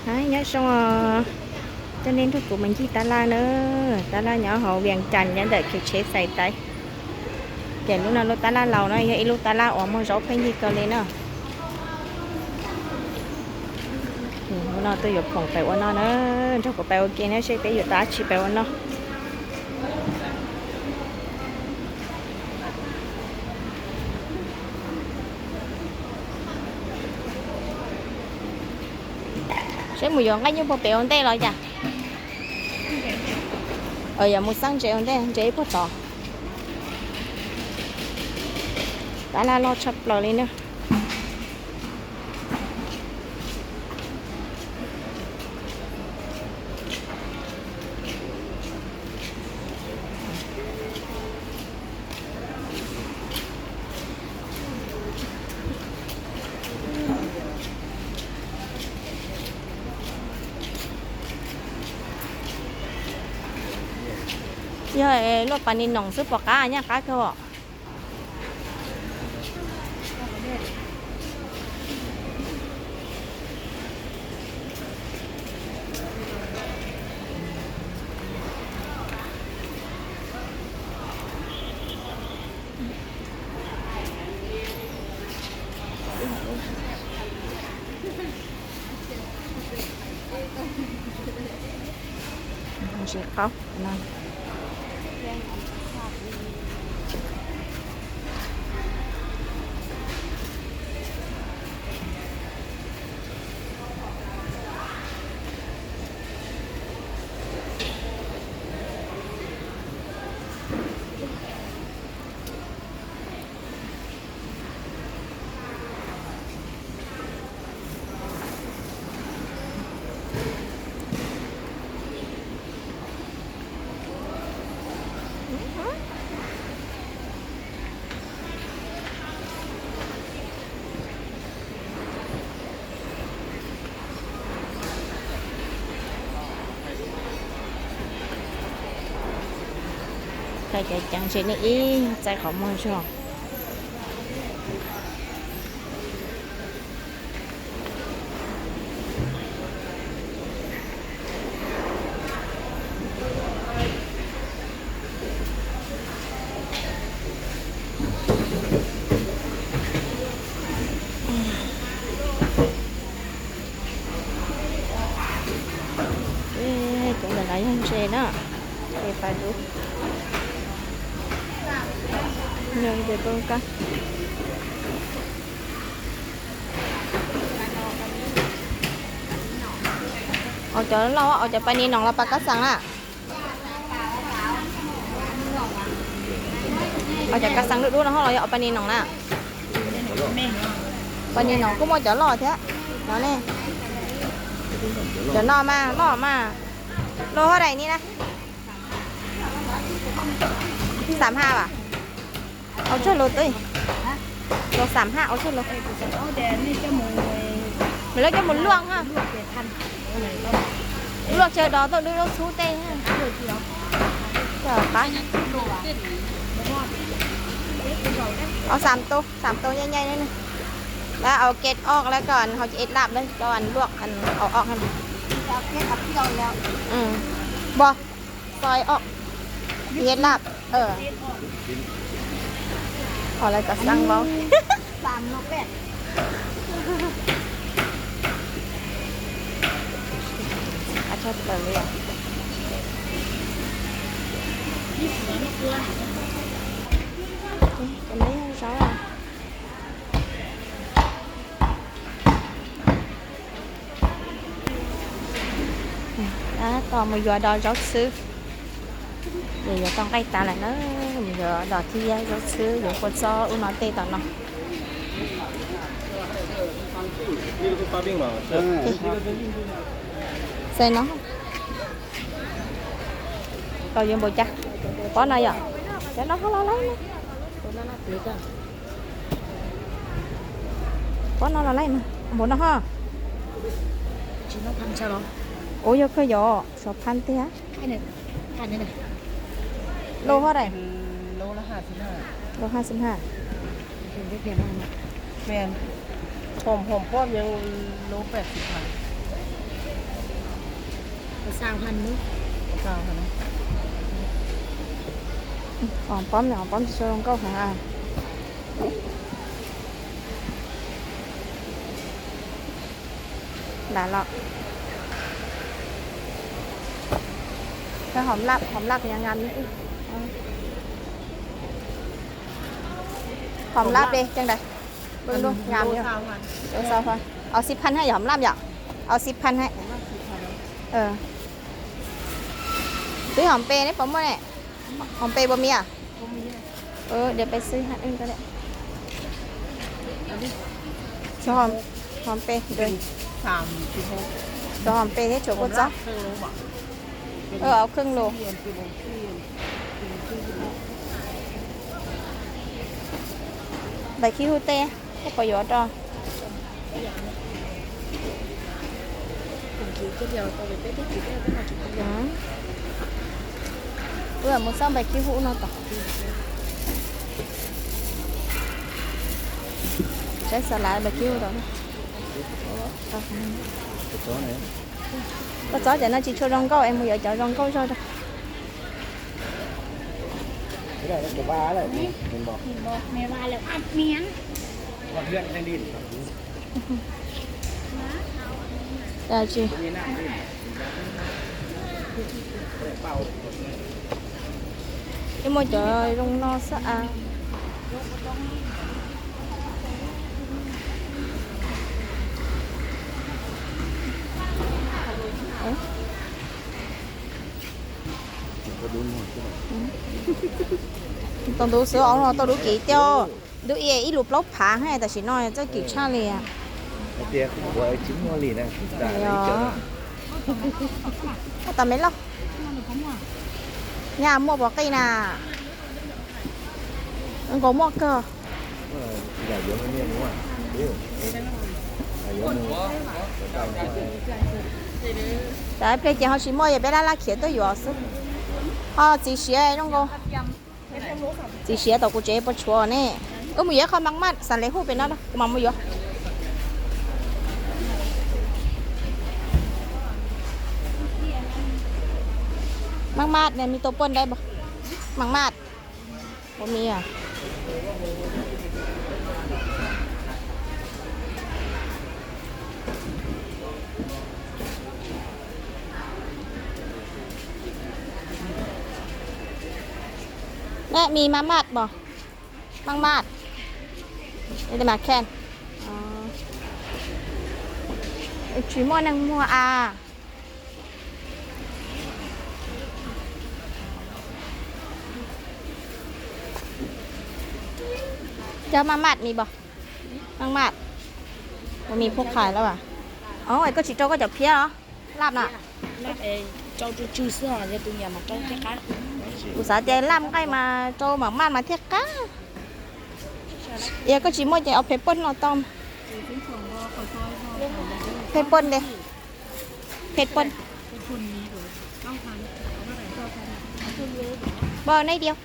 Nyob zoo, coj nej nrog kuv mus ncig tab laj na. Tab laj nyob hauv Vias Cas nyob ntawm kev tsheb Xais Taib. Ces lub no lub tab laj laus no yog ib lub tab laj uas muag zaub pheej yig kawg li na. Lub no tuaj yuav phoom pais ua noj na. Nrog kuv pais ua ke na seb peb yuav tau dab tsi pais ua noj. Seb mus yuav nqaij nyuj puag pem ua ntej los cas. Yog mus xab ntses ua ntej, ntses ib puag tod. Tab laj loj tshaj plaws li na. Yog luaj pas ni noos xwb pom qab, nyaj qab kawg os. Ntses qaub no. Thaij cov ceev ntses nej ib txaij qhov muag zog. Cov ntawm no yog ntses na, ntses pas dub, yog ntses paj kab. Ua cov loj, ua cov pas ni noos los pas kab xees na. Ua cov kab xees dub dub no ho los yog ua pas ni noos na. Pas ni noos kuj muaj cov loj thiab no ne. Cov no mas loj mas. Lub hab dais ni na. Xam haj as. Ua tsawg lus twb? Lus xam haj ua tsawg lus? Nws lawv coj mus luaj ha. Luaj tsawg dos tuaj dub dub xub tej ha. Ob xam tus, xam tus nyai nyai ne. Lawv au kev oj lawv kom hau ces laj lawv coj luaj au oj ha. Pog, xoi oj, ib laj. Qhov lawv kom xeeb vauv. Qab tshaj plaws li os. Cov no yog zaub. Tab tom mus yuav dos zaub txhwb. Ces yuav tau nqaij tas lawm na, mus yuav dos thiab zaub txhwb, yuav kua txob ub no tej tom no. Xais no. Tau yuav npaum cas? Pob no yom? Cov no ho los laib no. Pob no los laib mas npaum no ho. Ua yog kawg yom, sov phab tiag. Lô hab dais? Lô hab xib haj. Hom hom pob yeej lô peb xib haj. Hom pob, hom pob tsis tshua zoo nkauj heev. Lam los. Hom laj, hom laj kuv nyiam nyiam. Hom laj dej caj dais. Nyiam. Au xib phaj hab yom, hom laj yom. Au xib phaj hab. Twb hom pe neb puas muaj ne? Hom pe puas muaj? Ua li peb xwb hab. Hom pe, hom pe thiab tshuav kua txob. Au kheej lus. Npaim khib hwb teb, koj puas yuav rau? Wb mus xauj npaim khib hwb no tom. Saib xav lav npaim khib hwb tom. Kua txob cov no tsis tshua zoo nkauj es mus yuav cov zoo nkauj zog rau. Ib muaj cov zoo no xwb as. Tau ntu xwb os, tau dub kim tiag. Dub ib lus plaub phav hab, tam sim no txawj kim tshaj li. Tau me loj. Nyaj muaj puas qij na? Nkaus muaj kawg. Tab pliag ces ho tsis muaj, yog peb laj laj khiav tuaj yuav xwb. Ho txiv siav zoo nkaus. Txiv siav tom kuv tsev puas tshuav ne? Wb mus yuav qhov maj maj xav le hu pem no, kuv mam mus yuav. Maj maj ne, me tua puaj dai, maj maj. Ua mi. Neb mi maj maj mos? Maj maj. Mas khen. Tsis muaj neeg muag as. Cov maj maj mi pom? Maj maj. Ua mi phuj qhais lawm as. Os, koj tsis rau koj cov phiab os? Laj na. Kuv xav tias laj nqaij mas rau maj maj mas thiaj qab. Yog koj tsis muaj ces ua phem puaj no tau. Phem puaj nte. Phem puaj. Bao nhiêu?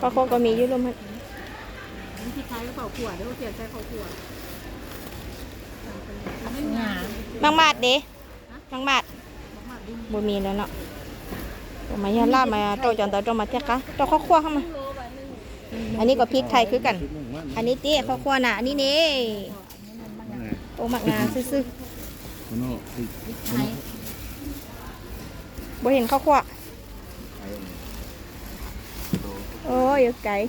Koj khuab koj mi ywj lub. Maj maj de. Maj maj. Npua mis lawm no. Mas yog laj mas rau cov ntawd rau mas thiaj qab, rau qhov qhuaj mas. Anib kom phij thais khwb kam. Anib tib qhov qhuaj na, anib ne. Ua mam nas xwb xwb. Npua his qhov qhuaj. Ua yuav kaiv.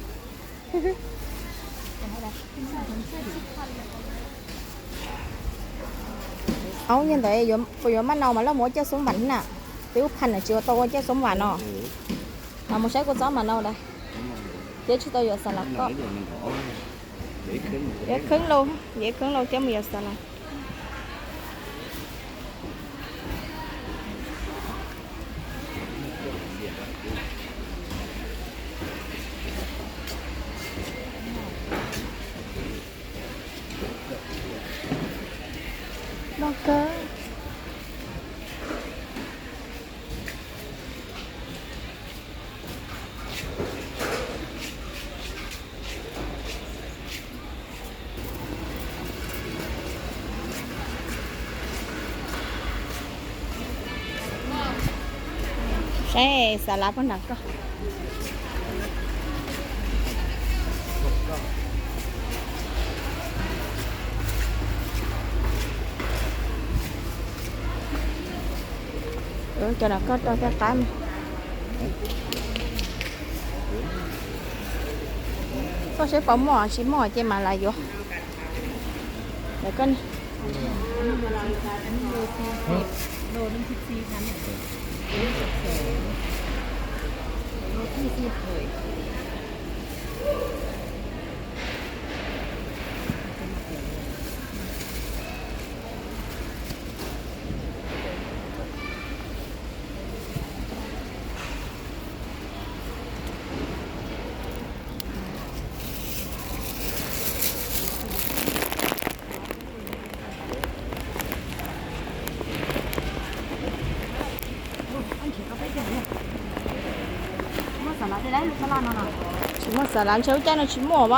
Aub, yog ntawd puas yuav maj nau mas laj mus ua caj xub vam na. Twb ub phaj na tsis ua tau ua caj xub vam no. Mas mus saib kua txob mam nau da. Thiab tsis tau yuav xav las koj. Yuav kheeb lauj, yuav kheeb lauj thiab mus yuav xav las. Loj kawg. Xav lav pog nram koj. Cov nram koj rau thiaj qab. Koj saib puas muaj, tsis muaj ces mam lav yuav. Ntawm koj ne. Tsis muaj xav lav, ntshe lub caij no tsis muaj as.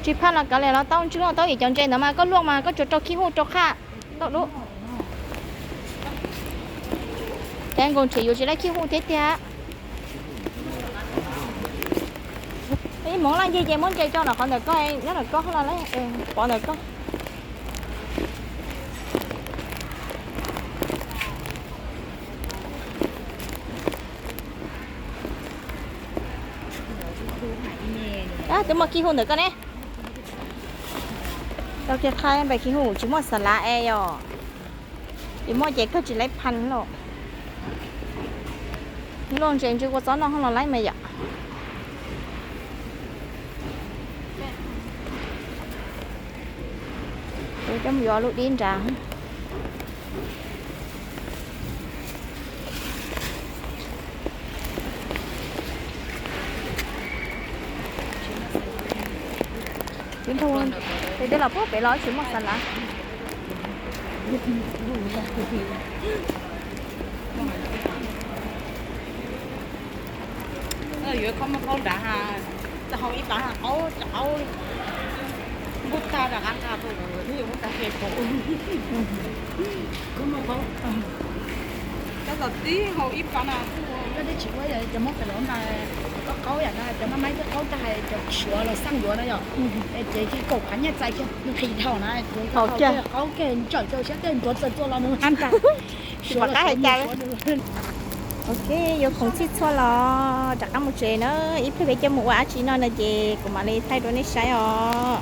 Tsis phaj los kav liam los tau, ntswg los tau, ib cov ntses ntawd mas koj luaj mas koj tsuas rau khib huj rau qhaj tau dub. Cas nkaus nrhiav yuav tsis laib khib huj thiab tiag. Ib hmoov laj ncig ces muab ntses tso nram qhov ntawm koj, nyob ntawm koj hab los pov ntawm koj. Twb muaj khib huj ntawm koj ne. Tau kiag qhaj npaum khib huj tsis muaj xav lav es yom. Tsis muaj ces koj tsis laib phaj los. Luaj ntses ntswg ua txob noj hab los laib mas yom. Coj mus yuav lub dib nrad. Tes tej los puag pem los tsis muaj xav lav. Yuav khaub muaj khaub nrad, txawj hau ib pab qaub qaub li. Npub tag rov qab nqa rau, npub tag ke pom. Khaub muaj khaub. Tab tom tib hau ib pab na. Koj twb tsis ua cov muab pem los mas, cov koj qaub yam na, cov maj maib twb qaub tag, cov suav los xaj yuav na yom. Es ces kiag kaum phav nyiaj txais kiag nqhis dhau na, qaub kiag ntsawm rau siab tej ntuav txawg tua los mus. Ok, yuav khoom txhij txhua los rov qab mus tsev na, ib pliag peb coj mus ua dab tsi no no ces kuv mam li thaij rau nej saib os.